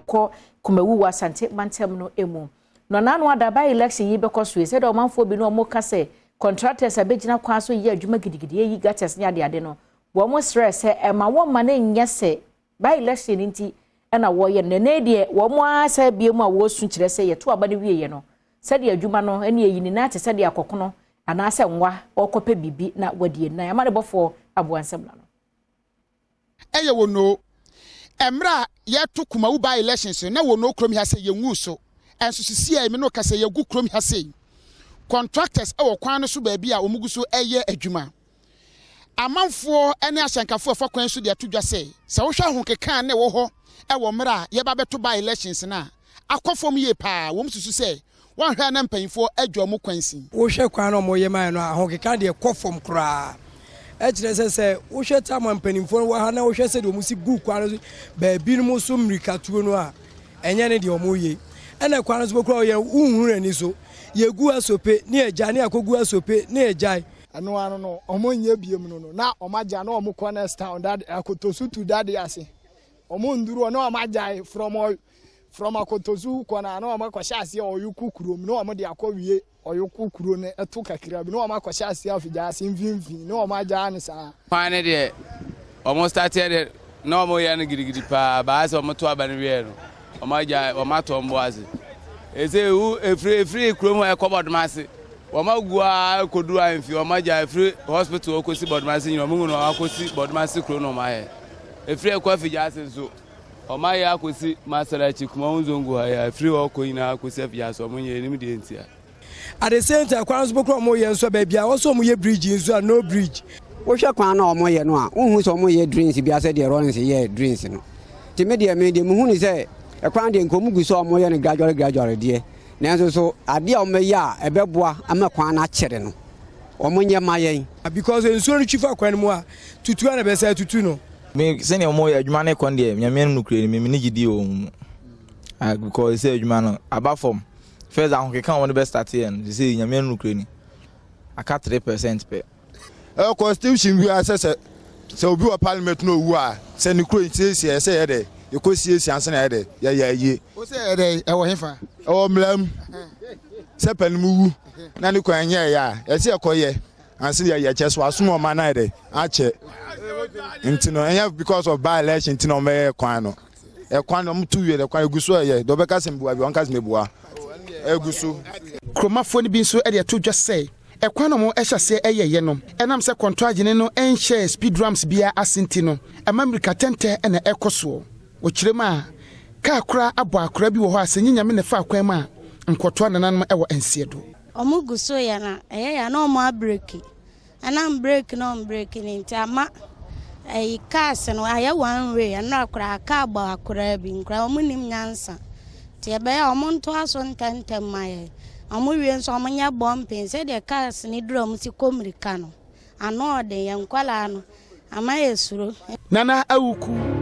kɔ Kumawu wɔ Asante mantam no mu. Na ɔnaano ada by election yi bɛkɔ so yi, sɛdeɛ ɔmanfoɔ bi no ɔmo ka sɛ contractors a bɛgyina kwan so yɛ adwuma gidigidi, eyi gutters ne adeade no, wɔn srɛ sɛ ɛma wɔn ma ne nyɛ sɛ by election nti ɛna wɔyɛ no. Nene deɛ, wɔn ara bie mu a wɔresu kyerɛ sɛ yɛto aba no wieɛ no, sɛdeɛ adwuma no ɛne eyi nyinaa te sɛdeɛ akɔkono anaasɛ nwa ɔrekɔpɛ biribi na wɔde nan ama ne bɔfoɔ aboa nsɛm na no. Ɛyɛ wɔ no mmerɛ a yɛto Kumawu by elections na wɔ no kurom ha sɛ yɛnwu so ɛnso sisi a ɛmi no kasa yɛgu kurom ha sei, contractors ɛwɔ kwan no so baabi a wɔn gu so ɛyɛ adwuma. Amanfoɔ ne ahyɛnkafoɔ ɛfa kwan so de ato dwa sɛ wohwɛ ahokeka ne ɛwɔ hɔ ɛwɔ mmerɛ a yɛba bɛto by elections no a, akɔ fam yie paa. Wɔn susu sɛ wɔahwɛ na mpanyinfoɔ adwa wɔn kwan si. Wohwɛ kwan no a wɔyɛ maa no a, ahokeka deɛ kɔ fam koraa. Ɛkyerɛ sɛ wohwɛ tam a mpanimfoɔ no wɔ ha na wohwɛ sɛ deɛ wɔn si gu kwan no so baabi no mu so mmirikatuo no a, ɛnyɛ ne deɛ wɔn yɛ. Ɛna kwan no so bɛkura ɔyɛ nhuru n'ani so, yɛgu asope ne agya ne akɔgu asope ne agyae. Ɛno ano no, ɔmo nyɛ biem no, na ɔmo agya na ɔmo kɔ next town dade Akotosu tu dade ase. Ɔmo nduru na ɔmo agyae from Akotosu kɔ na ɔmo akɔhyɛ aseɛ Ɔyoko kurom na ɔmo de akɔ wie Ɔyoko kuro no ɛto kakra bi na ɔmo akɔhyɛ aseɛ afigya ase mfimfini na ɔmo agyaa ne saa. Kwan ne deɛ, ɔmo starteɛ deɛ na ɔmo yɛ no gidigidi paa baa sɛ ɔmo to aba no wie no, ɔmo agya, ɔmo ato ɔmo bo ase. Ese ewu efiri kurom hɔ ɛkɔ Bɔdoma ase, wɔn agu a ekodu ahemfi, wɔn agya efiri hospital kɔsi Bɔdoma ase nyina, wɔn ngu na wɔn akɔsi Bɔdoma ase kuro na wɔn ayɛ. Efiri ɛkɔ afigya ase nso, wɔn ayɛ akɔsi Masalachi Kumawu Zongo ha yɛ efiri hɔ kɔ nyinaa akɔsi afigya ase, wɔn nyɛ enim deɛ ntia. At the same time, kwan nso bɛkura ɔmo yɛ nso, baabi a wɔsɔ ɔmo yɛ bridge nso a, no bridge. Wohwɛ kwan na ɔmo yɛ no a, wohu sɛ ɔmo yɛ drains bi asɛ deɛ Rawlings yɛ drains no. Nti me deɛ mehu ne sɛ ɛkwan deɛ nka ɔmo gu so a ɔmo yɛ no gradually gradually deɛ, nanso so adeɛ a ɔmo yɛ a ɛbɛboa ama kwan no akyɛre no, ɔmo nyɛ ma yɛn. Because nsuo no twi fa kwan no mu a, tutu a na bɛsɛ tutu no. Me sɛnea ɔmo yɛ adwuma no kɔn deɛ, Nyame no nokure no, me ne gyidi wɔ mu because sɛ adwuma no aba fam. First, ahokeka a wɔde bɛ start yɛ no, sɛ Nyame no nokure ni, aka 3% pɛ. Ɛwɔ constitution bi a sɛ obi wɔ parliament na owu a, sɛ ne kuro siesie, ɛsɛ yɛ dɛ yɛkɔ siesie ansa na yɛ dɛ yɛyɛ ayie. O sɛ yɛ dɛ ɛwɔ hefa? Ɛwɔ mmara mu sɛ panin wu na ne kwan nyɛ yɛ a, ɛsɛ yɛkɔ yɛ ansa yɛ yɛ kyɛ so asom ɔman na yɛ dɛ akyɛ. Nti no, ɛnyɛ because of by election nti na ɔmɛyɛ kwan no. Ɛkwan no, ɔmo tu wie dɛ kwan egu so, ɛyɛ dɛ ɔbɛka sɛ mbua bi ɔnka sɛ mbua egu so. Kuromafoɔ no bi nso de ato dwa sɛ ɛkwan no mo ɛhyɛ aseɛ ɛyɛyɛ no, ɛnam sɛ kɔntragye no ɛnhyɛ speed ramps biara ase nti no, ɛma mmirika tɛntɛ ɛna ɛkɔ soɔ. Wɔkyerɛ mu a, kaa koraa abɔ akora bi wɔ hɔ a, sɛ nye Nyame ne fa akwan mu a, nkɔtoa nananom ɛwɔ nseɛ do. Ɔmo gu so yɛ na ɛyɛ yɛ na ɔmo abreki, ɛnam brake na ɔmo brake ne nti ama ɛyi cars no ayɛ one way. Ɛno akora kaa bɔ akora bi nkora, ɔmo nim nyansa nti ɛbɛyɛ ɔmo ntoa so ntɛntɛm ma yɛ. Ɔmo wie nso, ɔmo nyɛ bumping sɛdeɛ cars ne duru ɔmo si kɔ mirika no ano ɔden yɛn nkwalaa no ama yɛ suro. Nana Awuku.